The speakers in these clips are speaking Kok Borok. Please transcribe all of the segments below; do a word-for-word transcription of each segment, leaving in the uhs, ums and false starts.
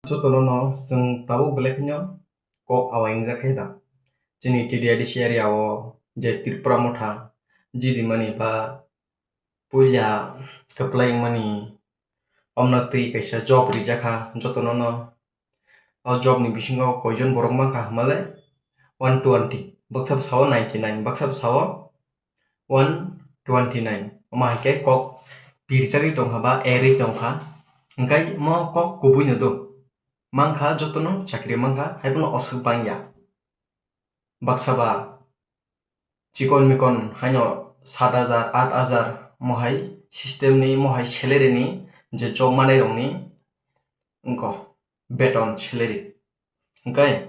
Jotono no chwng tabuk belai kheno kok awai wngjak khe da. Chini T D I D C area o je Tripura motha jidimani ba puila kwplai wngmani omno twi kaisa job rijak kha jotono no. O job ni bisingo koijon borok mankha hwnmale one twenty, baksa bwsao ninety nine, baksa bwsao one twenty nine. Omo hai khe kok pirjagwi tongkha ba erwi tongkha. Hwnkhe mo kok kubui no do. Mankha jotono chakri mankha, haiphano oswk bangya. Baksa ba chikon mikon haino sat hajar, aat hajar mohai system ni, mohai salary ni je job manai rokni wngkha beton salary. Hwnkhe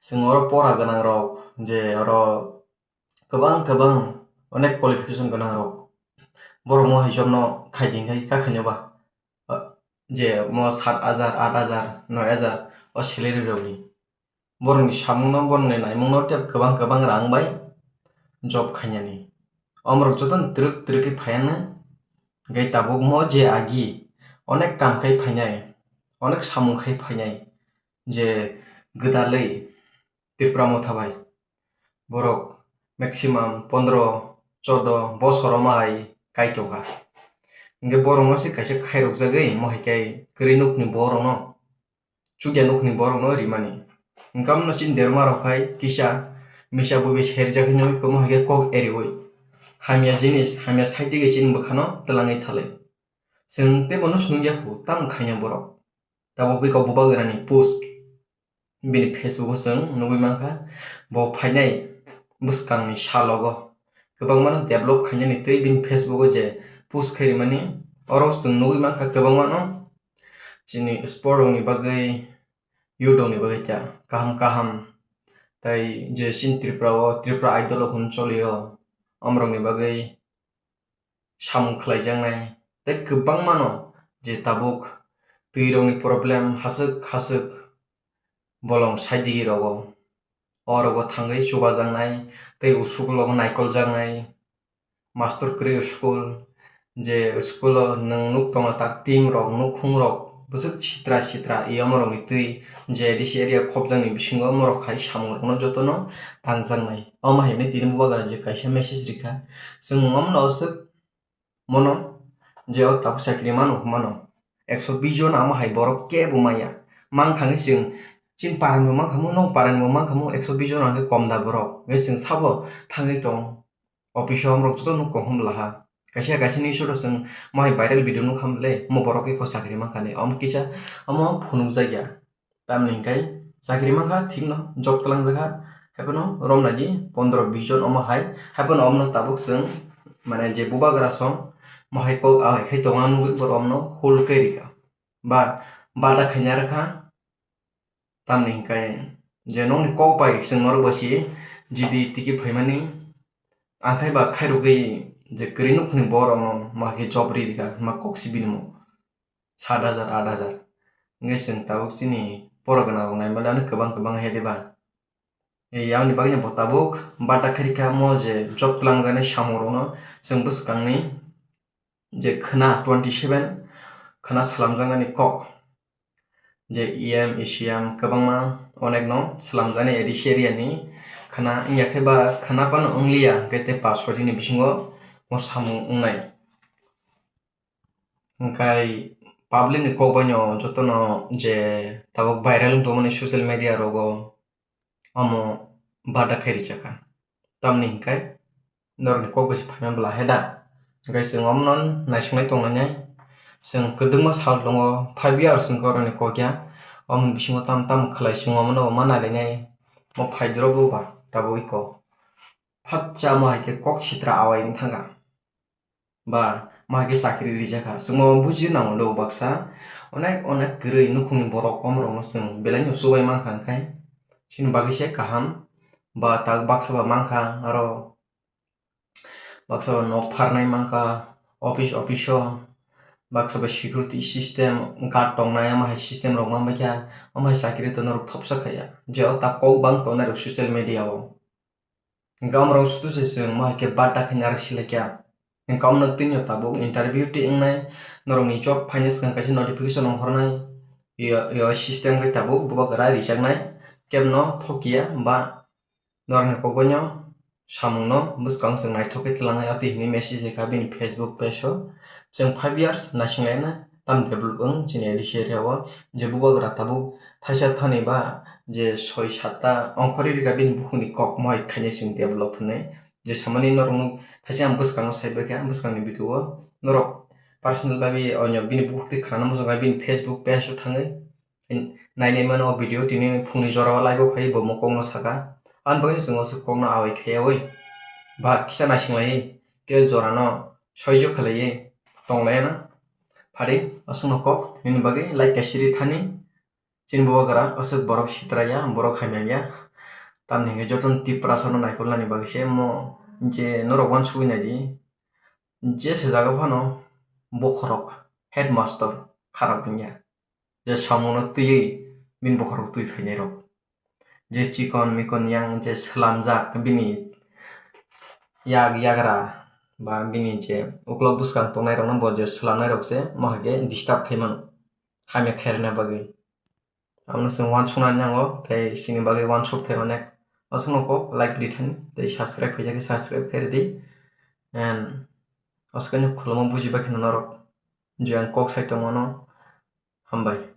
chwng oro pora gwnang rok je oro kwbang kwbang onek qualification gwnang rok borok mohai job no khai di hwnkhe kakhaino ba, ah, je mo sat hajar, aat hajar, noi hajar o salary rokni. Borokni samungno, borokni naimungno tei kwbang kwbang rang bai job khainani. Omorok jotono twrwk twrwk khe phaiyanai. Hwnkhe tabuk mo je agi onek kam khai phainai, onek samung khai phainai, je gwdalwi Tripura motha bai borok maximum pondro, chodo bosor omo hai kai tongkha. Hwnkhe borokno se kaisa khairokjagwi mo hai khe kwrwi nukni borokno chukya nukni borokno rimani. Hwnkhe omono chini derma rok hai kisa misa buibai serjak hinwi omo hai khe kok eriwi hamya jinis, hamya saitigwi chini bwkhano twlangwi thalai. Chwng tei bono swngya khu, tamo khaina borok. Tabuk bui kok bubagrani post bini Facebook o chwng nugwi mankha, bo phainai bwskangni salogo kwbangmano develop khainani tei bini Facebook o je post khai rimani, oro chwng nugwi mankha kwbangmano chini sport rokni bagwi, youth rokni bagwi ta kaham kaham, tei je chini Tripura o Tripura Idol o hwn cholio, omorokni bagwi samung khlaijaknai tei kwbangmano je tabuk twirokni problem haswk haswk bolong saidigi rogo, o rogo thangwi chubajaknai tei usuk logo naikoljaknai. Mastor kwrwi school, je school o nwng nuk tongo tak team rok, nukhung rok bwswk sitra sitra i omo rokni twi je A D C area khopjakni bisingo omo rok hai samung rokno jotono tangjaknai. Omo hai hwnwi tini bubagra je kaisa message rikha, chwng omono aswk mono je o tabuk chakri mano hwnmano ekso bish jon amo hai borok kebo maya. Mankha hwnkhe chwng chini parani bo mankha mo, nong parani bo mankha mo, ekso bish jon hwnkhe kom da borok. Hwnkhe chwng sabo thangwi tong office o omorok joto nuk kok hwn bwla ha. Kaisa kaisa news o chwng mo hai viral video nuk ham le mo borok eko chakri mankha ni. Omo kisa omo phunukjak ya. Tamni hwnkhe chakri mankha thikno job twlangjak kha. Haiphano romnai di pondro bish jon omo hai. Haiphano omono tabuk chwng mane je bubagra song mo hai kok ahai khai tongo nugwi borok omono hold khe rikha. Ba bada khaina rwkha. Tamni hwnkhe je nokni kok bai chwng norok bai si jidi tiki phaimani, angkhai ba khairogwi je kwrwi nukhungni borokno ma khe job ri rikha, ma kok si bini mo sat hajar, aat hajar. Hwnkhe chwng tabuk chini borok gwnang rok naimani kwbang kwbang he diba. Yamni bagwi bo tabuk bata khe rikha mo je job twlangjaknai samung rokno chwng bwskangni je khwna twenty seven khwna slamjaknani kok, je E M, E C M kwbangma onekno slamjaknai A D C area ni khwna wngya khe ba khwna phano wngliya, hwnkhe tei pash soi dini bisingo o samung wngnai. Hwnkhe public ni kok baino jotono je tabuk viral wng tongmani social media rogo, omo bada khe rijak kha. Tamni hwnkhe norokni kok bai se phaima bwla he da. Hwnkhe chwng omono naisungnai tonglainai. Chwng kwdwkma sal tongo, five years wngkha oroni kok ya. Omoni bisingo tamo tamo khlai chwng omono ma nailainai. Mo phaidoro bo ba tabuk iko. Phatsa mo hai khe kok sitra awai wng thangkha. Ba ma hai khe chakri rijak kha. Chwngno buji nango do baksa. Onek onek kwrwi nukhungni borok omorokno chwng belaino chubai mankha hwnkhe chini bagwi se kaham. Ba tak baksa ba mankha aro baksa ba nok pharnai mankha office office o. Baksa ba security system guard tongnai omo hai system rok manbaikha. Omo hai chakri to norok thopsa khaiya. Je o tak kok bang tongnai rok social media o. Hwnkhe omorok sutu se chwng mo hai khe bata khe narwk silai kha. Hwnkhe omono tini o tabuk interview twi wngnai, norokni job phaina swkang kaisa notification ong hornai. yo, yo system khe tabuk bubagra rijaknai, kebno thokiya ba norokni kokboino samungno bwskango chwng naithok khe twlangnai, ati hwnwi message kha bini Facebook page o. Chwng five years naisinglaina tam develop wng chini A D C area o, je bubagra tabuk thaisa thani ba je soi satta ongkhorwi rwkha bini bukhukni kok mohai khaina chwng develop hwnwi. Je samani norokno thaisa ang bwskango saibaikha, ang bwskangni video o norok personal bai onyo bini bukhuk twi khwnana muchungkha bini Facebook page o thangwi. Nainai mano o video tini phungni jora o live o phai bo mo kokno saka. Ani bagwi chwng o se kokno awai khaiyawi ba kisa naising lai ke jora no soijo khalaiwi tong lai na. Phadi aswkno kok nini bagwi like kaisa ri thani. Chini bubagra aswk borok sitra ya, borok hamya ya. Tamni hwnkhe jotono Tiprasa no naikolnani bagwi se mo je norok uansugwi naidi. Je se jaga phano bokhorok headmaster kharap wngya. Je samungno twiwi bini bokhorok twi phainairok. Je chikon mikon yang je swlamjak bini yak yagra ba bini je uklok bwskang tongnairokno bo je swlamnairok se mo hai khe disturb khaimano hamya khairokna bagwi. Abono chwng uansuknani nango, tei chini bagwi uansuk thai onek. Aswkno kok like rithani tei subscribe khaijak khe subscribe khe ridi. And aswkno khulumma bujibai kheno norok je ang kok sai tongmano. Hambai.